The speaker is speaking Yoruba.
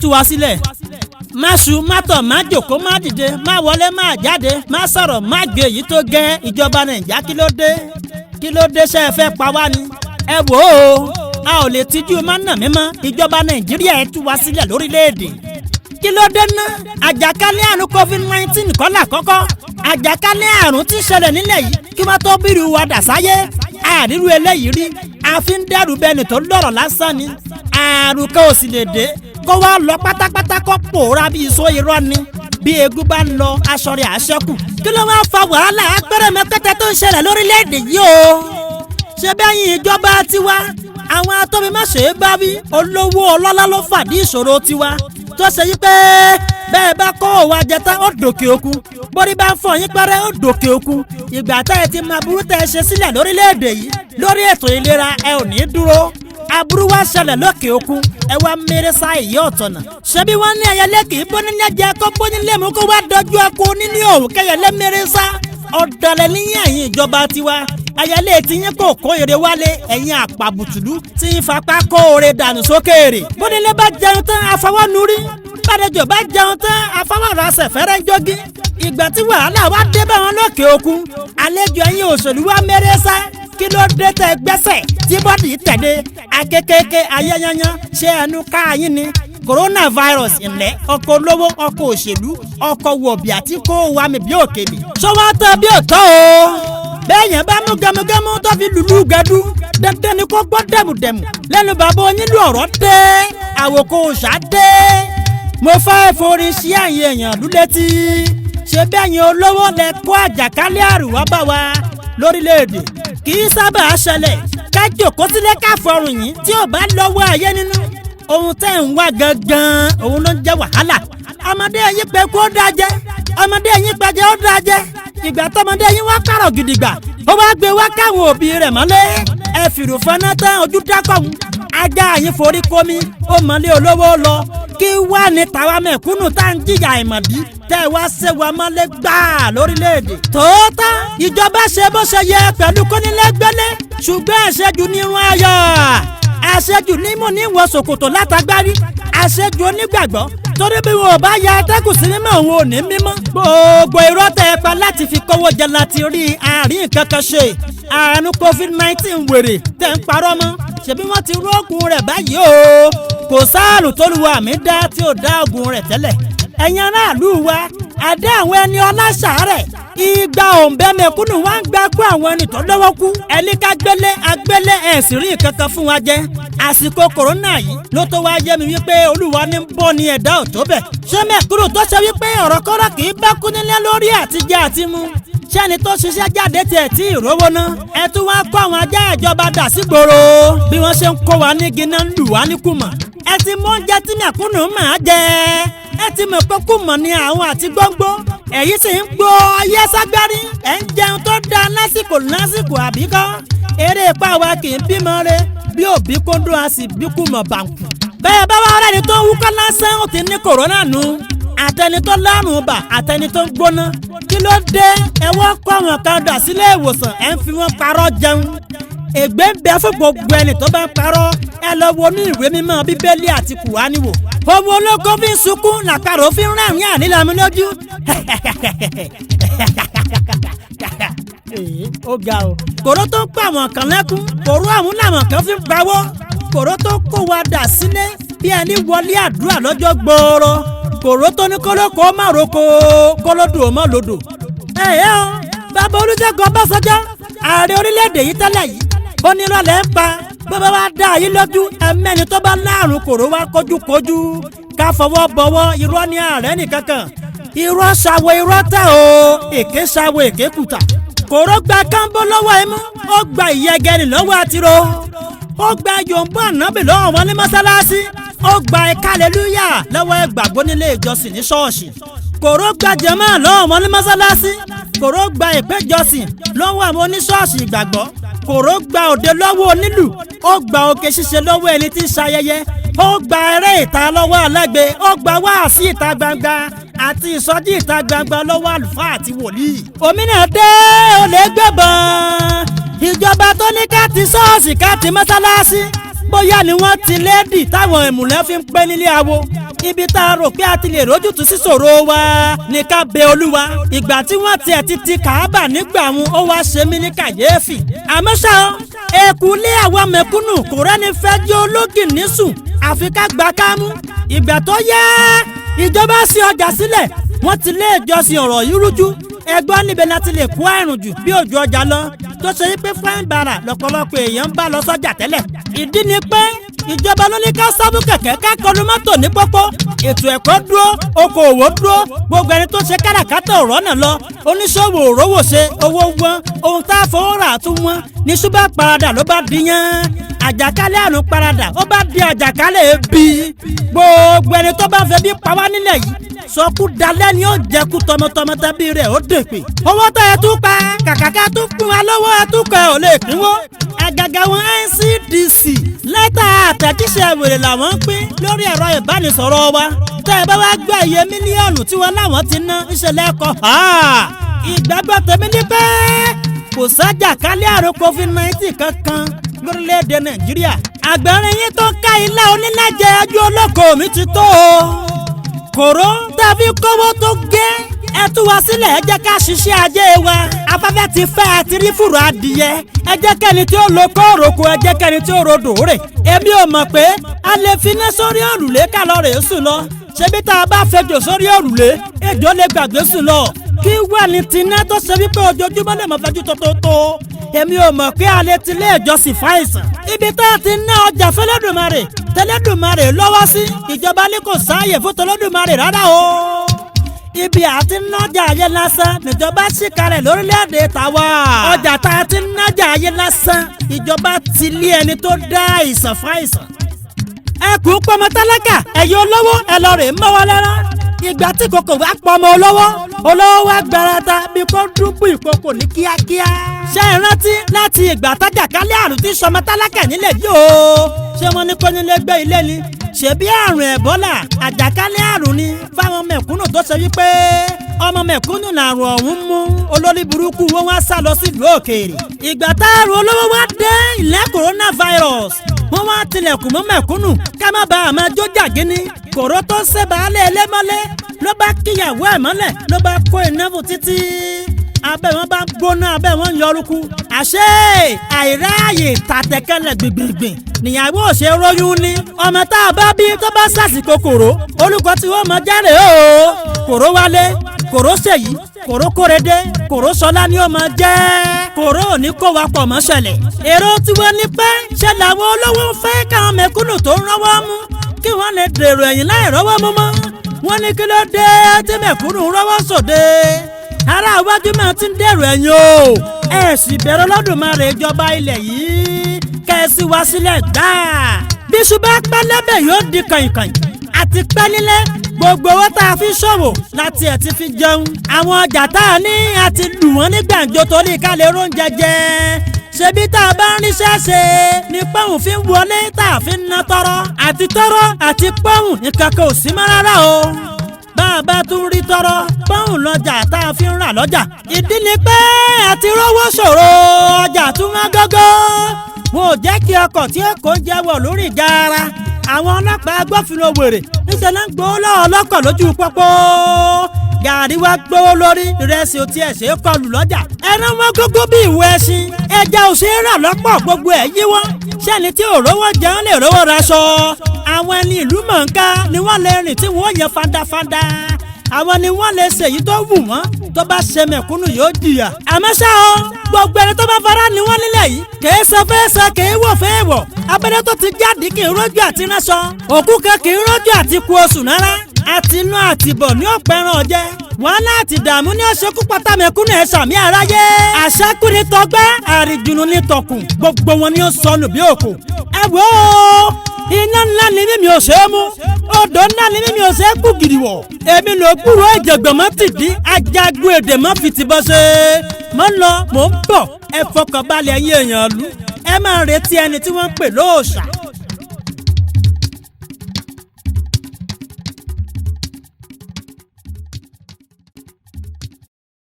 tú wa sílẹ̀. Má ṣu, má tọ̀, má jòkó, má dìde, má wọlé, má jáde, má sọ̀rọ̀, má gbé èyí tó gẹ́. Ìjọba Nàìjíríà, kí ló dé? Kí ló dé? Ṣe é fẹ́ pa wá ni? Ẹ wò ó, a ò lè tijú má nà mí mọ́. Ìjọba Nàìjíríà, ẹ tú wa sílẹ̀ lórílẹ̀‐èdè. Kí ló dé ná? Àjàkálẹ̀ àrùn COVID-19 kọ́ làkọ́kọ́ àjàkálẹ̀ àrùn tí ń ṣẹlẹ̀ nílẹ̀ yìí. Kí wọ́n tó bírù wa dà sáyé, àrírú eléyìí rí. Àfi ń dẹ́rù bẹni tó lọ́rọ̀ lásán ni. Àrùn kan ò sì lè dé kó wá lọ pátápátá, kó pòórá bí iṣó. Irọ́ ni. Bí egun bá ń lọ, aṣọ rẹ̀ àṣẹkù. Kí ló wá fa wàhálà apẹ́rẹ́mẹkẹ́tẹ́ tó ń ṣẹlẹ̀ lórílẹ̀‐èdè yìí o? Ṣe bẹ́yìn ìjọba tiwa, àwọn atọ́mimọ́ṣe bá wí, olówó ọlọ́lá ló fàdí ìṣòro tiwa, tó ṣe yí pé bẹ́ẹ̀ bá kó òwò ajẹta, ó dòkè òkun. Bórí bá ń fọ yín pẹ́rẹ́, ó dòkè òkun. Ìgbà tá ẹ ti máa burú tẹ́ ẹ ṣe sílẹ̀ lórílẹ̀‐èdè yìí lórí ètò ìlera, ẹ ò ní dúró. Aburú wá ṣẹlẹ̀ lókè òkun, ẹ wá mèrè sá ìyá ọ̀tọ̀nà. Ṣebí wọ́n ní ẹyẹlé kì í bónílé jẹ, kó bónílé mú, kó wá dọjú ẹkọ nínú òun kẹyẹlé mèrè sá. Ọ̀dàlẹ̀ níyìn ẹ̀yìn ìjọba tiwa. Ẹyẹlé tí yín kò kó èrè wálé, ẹ̀yin àpàbùtùlù tí ń fapá kó oore dànù sókèèrè. Bónílé bá jẹun tán, àfọwọ́nurí. Bàdéjọ bá jẹun tán, àfọwọ́rasẹ̀ fẹ́rẹ́ ń jógí. Ìgbà tí wàhálà wá dé bá wọn lókè òkun, àlejò ẹ̀yin òṣèlú wá mèrè sá. Kí ló dé tẹ gbẹ́sẹ̀ tí bọ́dì tẹ̀lé akékèké ayẹyẹyẹ? Ṣé ẹnu káyín ni coronavirus ńlẹ̀? Ọkọ̀ olówó, ọkọ̀ òṣèlú, ọkọ̀ wọ̀bì àti kó wa mi bí òkèlè. Sọ́wọ́ tán bí òtọ́ o. Bẹ́ẹ̀ yẹn bá mú gẹmugẹmu tó fi lùlù gẹdú, dandan ni kó gbọ́ dẹ̀mùdẹ̀mù lẹ́nu bàbá onílù. Ọ̀rọ̀ dé, àwòkọ́ òòṣà dé. Mo fẹ́ forin sí àyè èèyàn lúlétí. Ṣe bẹ́yìn olówó lẹ kó àjàkálẹ̀ àrùn wá bá wa lórílẹ̀‐èdè? Kì í sábà ṣẹlẹ̀ ká jòkó sílẹ̀ ká fọrùn yín tí ò bá lọ́wọ́ ayé nínú. Ohun tẹ́ ń wá gangan, òun ló ń jẹ́ wàhálà. Ọmọdé yín pé kó dájẹ́, ọmọdé yín pẹ́jẹ́ ó dájẹ́. Ìgbà tọmọdé yín wá kárọ̀ gidigba, ó wá gbé wá káwọn òbí rẹ̀ mọ́lé. Ẹ fìrù fọnà tán, ojú dákọ̀hún. Ajá yín forí komi, ó mọ̀lé olówó lọ. Kí wá ní tàwa mẹ̀kúnnù tá ń jìyà ìmọ̀dí tẹ́ wá ṣe wa mọ́lé gbáà lórílẹ̀‐èdè? Tòótọ́, ìjọba ṣe bó ṣe yẹ pẹ̀lú kónílẹ́gbẹ́lẹ́, ṣùgbọ́n àṣejù ní irun ayọ̀, àṣejù nímú níwọ̀n ṣòkòtò látàgbárí, àṣejù onígbàgbọ́, torí bí wọn ò bá ya atẹ́kùn sí mímọ́, òun ò ní mímọ́. Gbogbo irọ́ tẹ́ ẹ pa láti fi kówó jẹ láti rí àárín kankan ṣe. Àrùn COVID-19 wèrè tẹ́ ń parọ́ mọ́, ṣebí wọ́n ti rógùn rẹ̀ báyìí o. Kò sáàrùn tólúwa mi dá tí ò dá ògùn rẹ̀ tẹ́lẹ̀. Ẹ̀yin aráàlú wa, àdé àwọn ẹni ọláṣàárẹ̀ ìgbà òǹbẹ mẹ̀kúnnù wá ń gbà kó àwọn ẹni tó lọ́wọ́ kú. Ẹni ká gbélé agbélé, ẹ̀ sì rí nǹkan kan fún wa jẹ. Àsìkò kòrónà yìí ló tó wá yé mi wípé Olúwa ní bọ́ ní ẹ̀dá ò tó bẹ̀. Ṣé mẹ̀kúnnù tó ṣe wípé ọ̀rọ̀ kọ́rọ̀ kì í bá kú nílé lórí àtijẹ àti mu, sẹ́ni tó ṣiṣẹ́ jáde tiẹ̀ tí ìrówó ná? Ẹ tún wá kó àwọn ajá ìjọba dà sí gbòòrò. Bí wọ́n ṣe ń kó wa ní gíná, ń lù wá ní kùmọ̀. Ẹ ti mú oúnjẹ tí mẹ̀kúnnù máa jẹ. Ẹ ti mọ̀ pé kùmọ̀ ni àwọn àti gbóngbó. Èyí sì ń gbó ọyẹ́ ságbárí. Ẹ̀ ń jẹun tó dáa lásìkò lásìkò àbíkọ́. Eré ipá wa kì í bímọ re. Bí òbí kóńdó, a sì bí kùmọ̀ bàǹkù. Bẹ́ẹ̀ bá wà rẹ́ni tó ń wúkọ́ lásán, ó ti ní kòrónà nù, àtẹni tó lárùn bà, àtẹni tó ń gbóná. Kí ló dé? Ẹ wọ́n kó àwọn kan dà sílé ìwòsàn, ẹ̀ ń fi wọ́n parọ́ jẹun. Ègbé ń bẹ fún gbogbo ẹni tó bá ń parọ́. Ẹ lọ wọnú ìwé mímọ́ Bíbélì àti Kùránì wò. Ohun olóko fi ń sunkún làpárò fi ń rẹ́rìn ànílámi lójú. Ó ga o. Kòró tó ń pa àwọn kan lẹ́kún, kòró àwọn làwọn kan fi ń pawọ́. Kòró tó kó wa dà sílé bí ẹni wọlé àdúrà lọ́jọ́ gbòòrò. Kòró tó ní kólókó má roko, kólódò má lodò. Ẹ ẹ o, bàbá Olúṣẹ́gun Ọbásanjọ́, ààrẹ orílẹ̀-èdè yìí tẹ́lẹ̀ yìí, ó ní ìrọ̀lẹ́ ń pa. Bàbá wa dá yín lójú, ẹ̀mẹ́ni tó bá láàrùn kòró wá kójúkójú ká fọwọ́ bọ̀wọ́. Irọ́ ní ààrẹ nìkankan. Irọ́ ṣàwọ̀, irọ́ tẹ̀ o. Èké ṣàwọ̀, èké kùtà. Kòró gba kánbó lọ́wọ́ ẹmú, ó gba ìyẹ́gẹ́rì lọ́wọ́ àtiró, ó gba yòǹbó ànábì lọ́wọ́ wọn ní mọ́sálásí, ó gba ẹ̀ka-lẹ́lúyà lọ́wọ́ ẹgbàgbọ́ nílé ìjọsìn ní ṣọ́ọ̀ṣì. Kòró gba jẹ̀mọ́ lọ́wọ́ wọn ní mọ́sálásí. Kòró gba ìpéjọsìn lọ́wọ́ àwọn oníṣọ́ọ̀ṣì ìgbàgbọ́. Kòró gba òde lọ́wọ́ onílù, ó gba oge ṣíṣe lọ́wọ́ ẹni tí ń ṣayẹyẹ, ó gba eré ìta lọ́wọ́ alágbe, ó gba wáàsí ìta gbangba àti ìsọjí ìta gbangba lọ́wọ́ àlùfáà àti wòlíì. Òmìnira dé, olè gbẹ̀bọ̀n. Ìjọba tó ní ká ti ṣọ́ọ̀ṣì, ká ti mọ́sálásí, bóyá ni wọ́n ti léèdì táwọn ìmùlẹ̀ fi ń pẹ́ nílé awo. Ibi tá a rò pé a ti lè rójútùú sí ṣòro wa ní ká bẹ Olúwa. Ìgbà tí wọ́n tiẹ̀ ti ti Kàábà nígbà wọn, ó wá ṣe mí ní kàyéfì. Àmọ́ ṣá o, èkú lé àwọn mẹ̀kúnnù kò rẹ́ni fẹ́ jẹ́ ológìní sùn, àfi ká gba kámú. Ìgbà tó yá, ìjọba sí ọjà sílẹ̀, wọ́n ti lé ìjọsìn. Ọ̀rọ̀ yìí rújú. Ẹgbọ́n, níbẹ̀ láti lè kó àrùn jù bí òjò ọjà lọ, tó ṣe wípé fine bara lọ́pọ̀lọpọ̀ èèyàn ń bá lọ sọ́jà tẹ́lẹ̀. Ìdí ni pé ìjọba ló ní ká sábú kẹ̀kẹ́, ká kọlu mọ́tò ní pópó. Ètò ẹ̀kọ́ dúró, okòòwò dúró, gbogbo ẹni tó ṣe káràkátà ọ̀rọ̀ náà lọ, oníṣòwò òrówò ṣe, owó wọn, ohun tá a fowó rà tún wọn ní ṣùgbọ́n paradà ló bá di yán. Àjàkálẹ̀ àrùn paradà, ó bá di àjàkálẹ̀ ebi. Gbogbo ẹni tó bá fẹ́ bí pa wá nílẹ̀ yìí, sọkú dalẹ́ ni ó jẹ́kú tọmọtọmọ tẹbí rẹ̀ ó dèpè. Owó tó ẹ tún pa, kàkà ká tún pín wa lọ́wọ́, ẹ tún kọ ẹ ò lè pínwó. Àgàgà wọn NCDC, lẹ́tà àtẹ̀jíṣẹ́ wèrè làwọn ń pín lórí ẹ̀rọ ìbánisọ̀rọ̀ wa. Tẹ́ ẹ bá wá gbọ́ iye mílíọ̀nù tí wọ́n láwọn ti ná, ńṣẹlẹ̀ kọ́. Ìgbàgbọ́ tèmi ní pé kò sájàkálẹ̀ àrùn COVID-19 kankan lórílẹ̀‐èdè Nàìjíríà. Àgbẹ̀rin yín tó ká ilá onílàjẹ, ojú olóko mi ti tó o. Kòró tàbí kówó tó gé, ẹ tú wa sílẹ̀, ẹ jẹ́ ká ṣiṣẹ́ ajé wa. Afẹ́fẹ́ ti fẹ́, àti rí fùrọ̀ adìyẹ. Ẹ jẹ́ kẹ́ni tí ó lo kóòròkó, ẹ jẹ́ kẹ́ni tí ó rodò rè. Èmi ò mọ̀ pé a lè finá sórí òrùlé ká lọ rè é sùn lọ. Ṣebí tá a bá fẹjọ sórí òrùlé, ejò lè gbàgbé sùn lọ. Kí wà ní tiná tó ṣe wípé ojoojúmọ́ lè mọ̀ fẹ́jú tótótó? Èmi ò mọ̀ pé a lè ti ilé ìjọsìn fáìsàn. Ibi tá a ti ná ọjà fẹlẹ́dùmarè tẹlẹ́dùmarè lọ́wọ́ sí, ìjọba ní kò sáàyè fún tẹlẹ́dùmarè rárá o. Ibi àti nájà ayé lásán níjọba ṣì kalẹ̀ lórílẹ̀‐èdè tàwa. Ọjà tá a ti nájà ayé lásán, ìjọba ti lé ẹni tó dá àìsàn fáìsàn. Ẹ kú pọmọ tálákà, ẹ̀yin olówó ẹ lọ rè mọ́wọ́ lẹ́rán. Ìgbà tí kòkò wá pọmọ olówó, olówó wá gbarata bí kò dúbò ìkòkò ní kíákíá. Ṣé ẹ rántí láti ìgbà tájàkálẹ̀ àrùn tí sọmọ tálákà nílẹ̀ yìí o? Ṣé wọ́n ní kónílé gbé ilé ni? Ṣebí àrùn ẹ̀bọ́là, àjàkálẹ̀ àrùn ni fáwọn mẹ̀kúnnù, tó ṣe wípé ọmọ mẹ̀kúnnù làrùn ọ̀hún mú, olórí burúkú wọn wá sá lọ sílùú òkèèrè. Ìgbà táàrùn olówó wá dé ilẹ̀, coronavirus, wọ́n wá tilẹ̀kùn mọ́ mẹ̀kúnnù ká má bàa máa jó jàgínní. Kòró tó ṣe baálé ẹlẹ́mọ́lé ló bá kíyàwó ẹ̀ mọ́lẹ̀, ló bá kó ìnáwó títí abẹ́ wọn bá gbóná, abẹ́ wọn yọrùkú. Àṣé àìráàyè tàtẹ̀kẹ́lẹ̀ gbìngbìngbìn níyàwó ṣe róyún ní. Ọmọ tá a bá bí tó bá sàsìkò kòró, olùkọ́ tí wọ́n mọ jáde o. Kòró wálé, kòró ṣèyí, kòró kórede, kòró sọlá ni ó máa jẹ́. Kòró ò ní kó wa pọ̀ mọ́ ṣẹlẹ̀. Èrò tiwọn ni pé ṣe làwọn olówó ń fẹ́ káwọn mẹ̀kúnnù tó ń rọ́wọ́ mú kí wọ́n lè dèrò ẹ̀yìn láì rọ́wọ́ mú mọ́. Wọ́n ní kí ló dé tí mẹ̀kúnnù ń rọ́wọ́ sòde, ará iwájú máa ti ń dèrò ẹ̀yìn o. Ẹ sì bẹ̀rẹ̀ Olódùmarè, ìjọba ilẹ̀ yìí, kẹ́sì wá sílẹ̀ gbáà. Bí iṣu bá pẹ́ lẹ́bẹ̀, yóò di kàìnkàìn. Àti pẹ́ nílẹ̀, gbogbo owó tá a fi ṣòwò láti ẹ̀ ti fi jẹun. Àwọn ọjà tá a ní, a ti lù wọ́n ní gbàǹjo torí ká lè róúnjẹ jẹ. Ṣebí tá a bá ń ríṣẹ́ ṣe ni pọ́ùn fi ń wọlé tá a fi ń ná tọrọ. Àti tọrọ àti pọ́ùn, nǹkan kan ò sí mọ́ rárá o. Bá a bá tún rí tọrọ, pọ́ùn lọ́jà tá a fi ń rà lọ́jà. Ìdí ni pé àti rówó ṣòro, ọjà tún wọ́n gógó. Wọn ò jẹ́ kí ọkọ̀ tí ó kó ń jẹ́ wọ̀ lórí ìgaara. Àwọn ọlọ́pàá agbófinró wèrè níṣẹ́ ló ń gbowó lọ́wọ́ ọlọ́kọ̀ lójú pópó. Gàrí wá gbówó lórí, ìrẹsì ò tiẹ̀ ṣe é kọlù lọ́jà. Ẹran wọn gógó bí ìwé ẹṣin, ẹja ò ṣe é rà lọ́pọ̀, gbogbo ẹ̀ yí wọ́n. Sẹ́ni tí ò rówó jẹun lè rówó raṣọ? Àwọn ẹni ìlú mọ̀ọ́ká ni wọ́n lè rìn tí wọ́n yẹ fandafanda. Àwọn ni wọ́n lè ṣèyí tó wù wọ́n. Tó bá ṣe mẹ̀kúnnù, yóò jìyà. Àmọ́ ṣá o, gbogbo ẹni tó bá fara ni wọ́n nílẹ̀ yìí, kèé sọ fẹ́ sọ, kèé wò fẹ́ wọ̀. Abẹ́rẹ́ tó ti jáde kì í rójú àti ránṣọ, òkú kan kì í rójú àti ku oṣù náírà. Àtinú àtìbọ̀ ní ọ̀pẹ̀ràn ọ̀jẹ́, wàhálà àti ìdààmú ní ọ̀ṣẹ́kú pátá. Mẹ̀kúnnù, ẹ̀ sàmì aráyé. Àṣàkú ni tọgbẹ́, àrìjùnú ni tọkùn, gbogbo wọn ni ó sọnù bí òkú. Ẹ wò ó, iná ńlá ni mímí ò ṣe é mú, odò ńlá ni mímí ò ṣe é kú gìrìwọ̀. Èmi ló gbúròó ìjẹ̀gbọ̀n mọ́ tìdí ajagun èdè mọ́ fìtìbọ́ ṣe. Mọ́ ń lọ, mò ń bọ̀, ẹ fọkàn balẹ̀, ẹ̀yin èèyàn lù. Ẹ máa retí ẹni tí wọ́n ń pè lóòṣà.